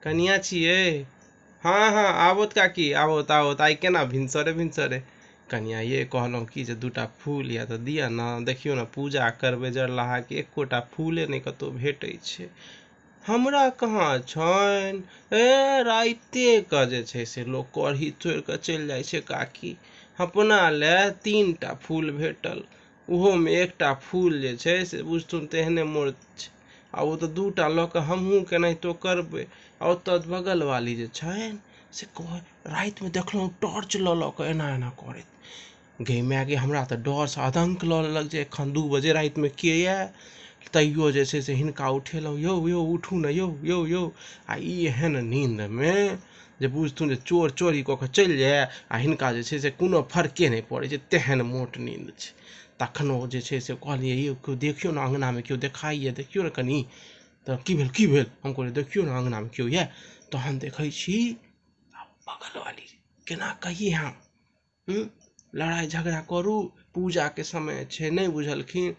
कनिया छियै? हँ हँ, आबोत काकी, आबोत आबोत। आइ केना भिनसरे भिनसरे? कनिया ये, कहलहुँ की जे दूटा फूल यऽ तऽ दिअ ने। देखियौ ने, पूजा करबै जरलाहाके, एकोटा फूले नहि कतहु भेटै छै। हमरा कहाँ छनि। ए राइते के जे छै से लोक कढ़ी तोड़ि कऽ चलि जाइ छै काकी। अपना लए 3 टा फूल भेटल, ओहोमे एकटा फूल जे छै से बुझथुन तेहने मोर छै। आ ओ तऽ 2 टा लऽ कऽ हमहूँ केनाहितो करबै। आ ओतऽ बगलवाली जे छनि से कह, रातिमे देखलहुँ टॉर्च लऽ लऽ कऽ एना एना करैत। गे माय गे, हमरा तऽ डरसँ आदंक लऽ लेलक जे एखन 2 बजे रातिमे के आयल। तैयो जे छै से हिनका उठेलहुँ, यौ यौ, उठू ने यौ, यौ यौ। आ ई एहन नींदमे जे बुझथुन जे चोर चोरी कऽ कऽ चलि जाय आ हिनका जे छै से कोनो फर्के नहि पड़ै छै, तेहन मोट नींद छै। तखनो जे छै से कहलियै, यौ केओ देखियौ ने, अङ्गनामे केओ देखाइए? देखियौ ने कनि। तऽ की भेल, की भेल? हम कहलियै, देखियौ ने, अङ्गनामे केओ यए? तहन देखै छी बगलवाली। केना कहियै हम? लड़ाइ झगड़ा करू? पूजाके समय छै, नहि बुझलखिन?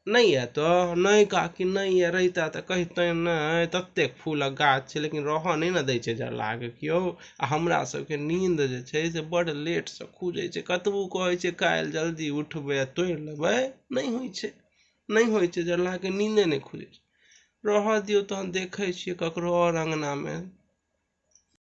नहि यए तऽ नहि काकी, नहि यए। रहिता तऽ कहितनि नहि। ततेक फूलक गाछ छै, लेकिन रहऽ नहि ने दै छै जरलाके केओ। आ हमरा सबके नींद जे छै से बड्ड लेटसँ खुजै छै। कतबो कहै छै काल्हि जल्दी उठबै आ तोड़ि लेबै, नहि होइ छै, नहि होइ छै। जरलाके नींदे नहि खुजै छै। रहऽ दियौ, तहन देखै छियै ककरो आओर अङ्गनामे।